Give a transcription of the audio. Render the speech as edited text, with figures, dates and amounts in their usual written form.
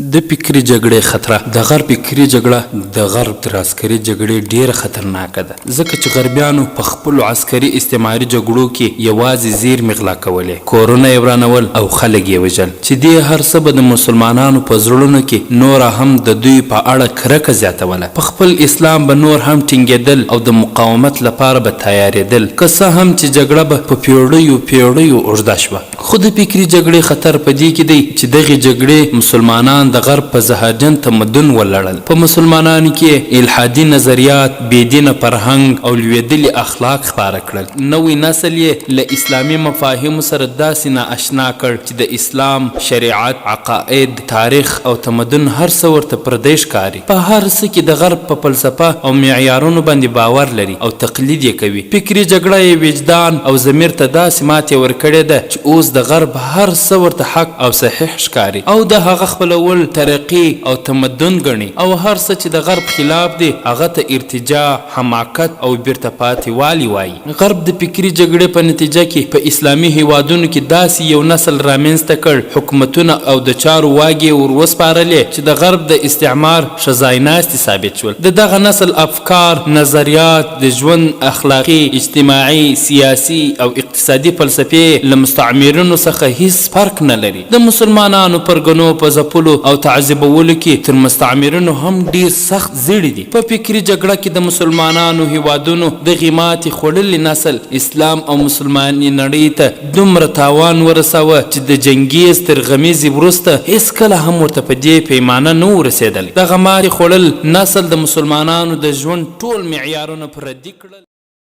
د فکري جګړې خطره. د غرب فکري جګړه د غرب تر عسکري جګړې ډېره خطرناکه ده، ځکه چې غربیانو په خپلو عسکري استعماري جګړو کې یوازې زېرمې غلا کولې، کورونه یې ورانول او خلک یې وژل، چې دې هر څه به د مسلمانانو په زړونو کې نوره هم د دوی په اړه کرکه زیاتوله، په خپل اسلام به نور هم ټینګېدل او د مقاومت لپاره به تیارېدل، که څه هم چې جګړه به په پېړیو پېړیو اوږده شوه. خو د فکري جګړې خطر په دې کې دی چې دغې جګړې مسلمانان د غرب په زهرجن تمدن ولړل، په مسلمانانو کې یې الحادي نظریات، بې دینه فرهنګ او لوېدلي اخلاق خپاره کړل، نوی نسل یې له اسلامي مفاهیمو سره داسې نا اشنا کړ چې د اسلام شریعت، عقاید، تاریخ او تمدن هر څه ورته پردی ښکاري، په هر څه کې د غرب په فلسفه او معیارونو باندې باور لري او تقلید یې کوي. فکري جګړه یې وجدان او ضمیر ته داسې ماتې ورکړې ده چې اوس د غرب هر څه ورته حق او صحیح ښکاري او د هغه خپلول ترقي او تمدن ګڼي او هر څه چې د غرب خلاف دي هغه ته ارتجاع، حماقت او بیرته پاتې والی وايي. غرب د فکري جګړې په نتیجه کې په اسلامي هیوادونو کې داسې یو نسل رامینځ ته کړ، حکومتونه او د چارو واګې یې ور وسپارلې چې د غرب د استعمار ښه ځایناستي ثابت شول. د دغه نسل افکار، نظریات، د ژوند اخلاقي، اجتماعي، سیاسي او اقتصادي فلسفې یې له مستعمرینو څخه هیڅ فرق نه لري. د مسلمانانو پرګنو په ځپلو او تعذیبولو کې تر مستعمرینو هم ډیر سخت زړي دي. په فکري جګړه کې د مسلمانانو هیوادونو دغې ماتې خوړلي نسل اسلام او مسلمانې نړۍ ته دومره تاوان ورساوه چې د جنګیز تر غمیزې وروسته هیڅکله هم ورته په دې پیمانه نه وو رسیدلی. دغه ماتې خوړل نسل د مسلمانانو د ژوند ټول معیارونه پردي کړل.